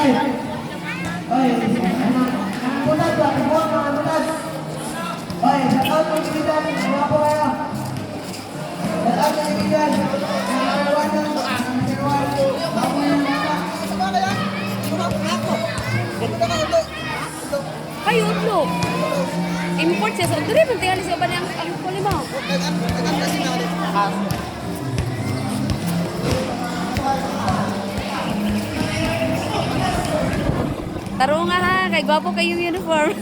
5. Oy, ano? Ang butas ba? Kuha mga butas. Oy, shout out mga kaibigan. Gwapo kayo. Shout out mga kaibigan. Number 1 na. Number 1. Gwapo yung bata. Ay, utlo. Import siya. So, diri man tingali siya ba niyang ang kuli mo? Taro nga ha, kay gwapo kayong uniform.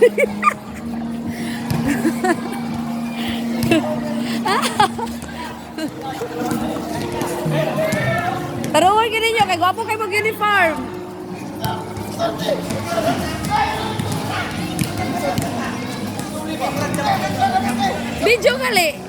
Tarungan ka ninyo, kay gwapo kayo mag-uniform. Video kali.